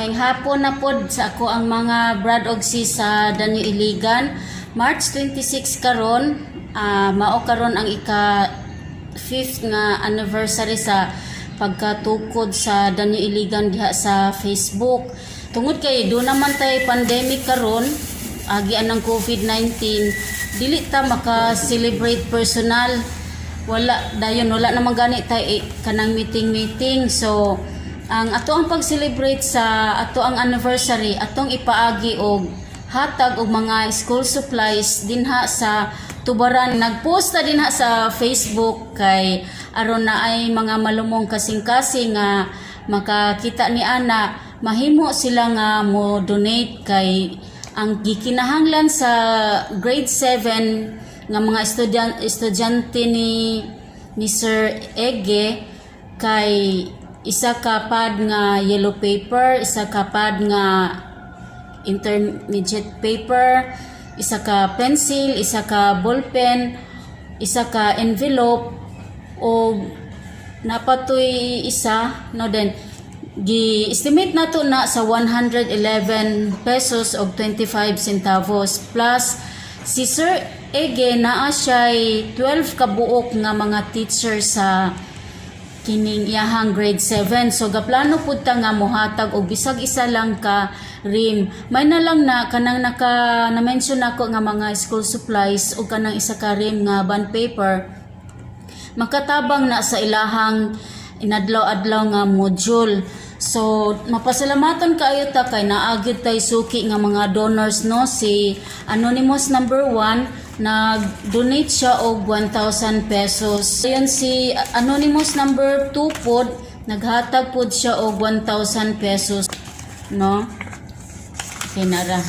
Maayong hapon na pod sa ako ang mga brad og sis sa Danyo Iligan. March 26 karon, mao karon ang ika 5th nga anniversary sa pagkatukod sa Danyo Iligan diha sa Facebook. Tungod kay duna man tay pandemic karon, agian ng COVID-19, dili ta maka-celebrate personal. Wala dayon, wala naman gani tay kanang meeting meeting. So ang ato ang pag-celebrate sa ato ang anniversary, atong ipaagi og hatag og mga school supplies dinha sa Tubaran. Nagpost ta dinha sa Facebook kay aron na ay mga malumong kasing-kasing nga makakita ni ana, mahimo sila nga mo donate kay ang gikinahanglan sa grade 7 nga mga estudyante ni Sir Ege kay isa ka pad nga yellow paper, isa ka pad nga intermediate paper, isa ka pencil, isa ka ballpen, isa ka envelope o napatoy isa no. Then gi-estimate nato na sa 111 pesos og 25 centavos, plus si Sir Ege naa siya 12 ka buok nga mga teacher sa kining iyahang grade 7. So gaplano pud ta nga mohatag og bisag isa lang ka rim. May na lang na kanang naka na mention nako nga mga school supplies o kanang isa ka rim nga bond paper, makatabang na sa ilahang inadlaw-adlaw nga module. So mapasalamaton kaayo ta kay naa gyud tay suki nga mga donors, no? Si anonymous number 1, nag-donate siya og 1,000 pesos. Ayon si anonymous number 2 pod, naghatag pod siya og 1,000 pesos, no? Okay nara.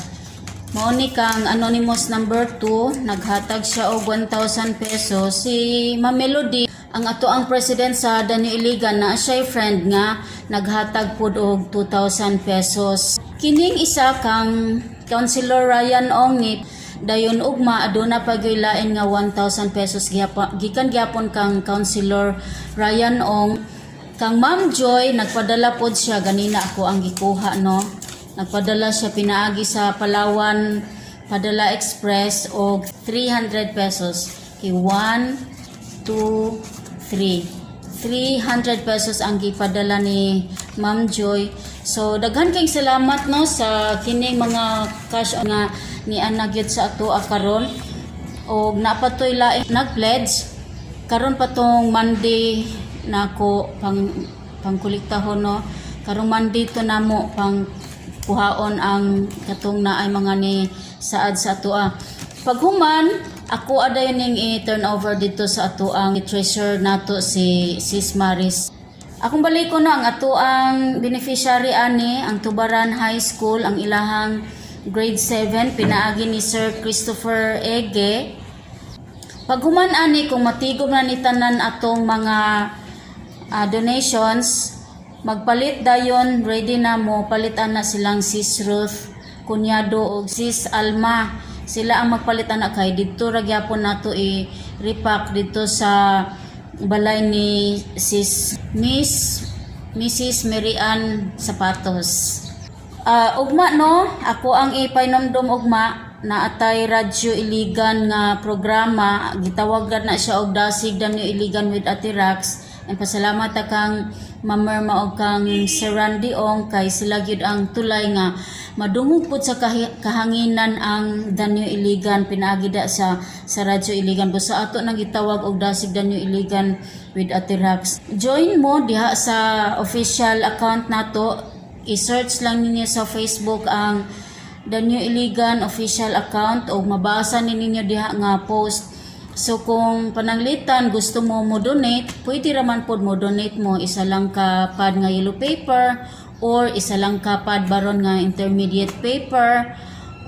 Mao ni kang anonymous number 2, naghatag siya og 1,000 pesos. Si Ma'am Melody, ang ato ang president sa Danyo Iligan, na siya friend nga naghatag pod og 2,000 pesos. Kining isa kang Councilor Ryan Ong ni dayon ugma aduna pa gyud lain nga 1,000 pesos gikan gyapon kang Councilor Ryan Ong. Kang Ma'am Joy, nagpadala pod siya ganina, ako ang gikuha, no? Nagpadala siya pinaagi sa Palawan Padala Express og 300 pesos. Okay, 1, 2, 3. 300 pesos ang gipadala ni Ma'am Joy. So daghan kayong salamat, no, sa kining mga cash nga ni gyud sa ato karon. Og napatoy laing nag-pledge karon pa tong Monday nako pang pangkolektahon, no? Karong Monday to namo pang kuhaon ang katong na ay mga ni saad sa atoa. Paghuman ako aday ning i-turn over dito sa ato ang treasurer nato, si Sis Maris. Akong balik na ang ato ang beneficiary ani ang Tubaran High School, ang ilahang grade 7, pinaagi ni Sir Christopher Ege. Paghuman ani, kung matigom na ni tanan atong mga donations, magpalit dayon, ready na mo palitan na silang Sis Ruth Cunyado og Sis Alma. Sila ang magpalit ana kay didto ra gyapon nato i-repack didto sa balay ni Sis Miss Mrs. Mary Ann Sapatos. Ugma, no, ako ang ipainomdom ugma na atay Radyo Iligan nga programa, gitawagan na siya og Dasig Danyo Iligan with Ate Rax. And pasalamat ta kang Ma'am Merma og kang Sir Randy Ong kay sila gyud ang tulay nga madungog pud sa kahanginan ang Danyo Iligan pinaagi da sa Radyo Iligan. Busa ato nang gitawag og Dasig Danyo Iligan with Ate Rax. Join mo diha sa official account nato. I-search lang ninyo sa Facebook ang Danyo Iligan official account o mabasa ni ninyo diha nga post. So kung pananglitan gusto mo mo donate, pwede raman pod mo donate mo isa lang ka pad nga yellow paper or isa lang ka pad baron nga intermediate paper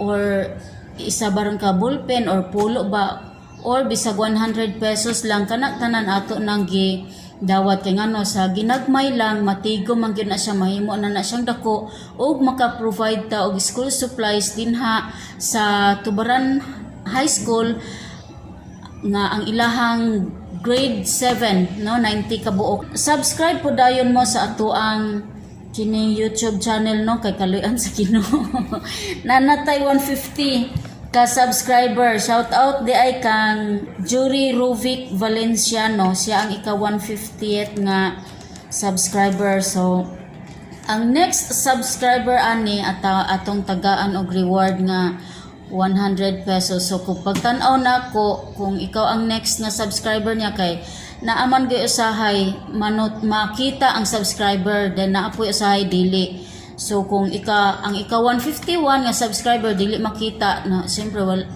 or isa baron ka ballpen or pulo ba or bisag 100 pesos lang, kana tanan ato nang gi dawat kay ngano sa ginagmay lang matigo man gyud na siya, mahimo na na siyang dako ug maka-provide ta og school supplies dinha sa Tubaran High School nga ang ilahang grade 7, no, 90 ka buok. Subscribe po dayon mo sa ato ang Kining YouTube channel, no, kay kaluyan sa Ginoo. Naa na tay 150 ka subscriber. Shout out diay kang Jury Ruvic Valenciano. Siya ang ika 150th nga subscriber. So ang next subscriber ani ata atong tagaan og reward nga 100 pesos. So kung pagtan-aw nako kung ikaw ang next nga subscriber niya, kay naaman gyud usahay manot makita ang subscriber, then naa poy usahay dili. So kung ika ang ika 151 nga subscriber dili makita na, siyempre wal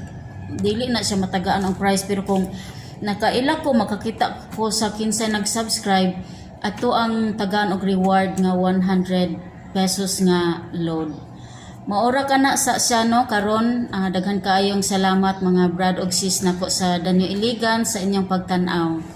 dili na siya matagaan ang prize. Pero kung nakaila ko, makakita ko sa kinsay nag-subscribe, ato ang tagaan og reward nga 100 pesos nga load. Maora ka na sa siya, no, karon. Daghan kaayong salamat, mga brad og sis nako sa Danyo Iligan, sa inyong pagtan-aw.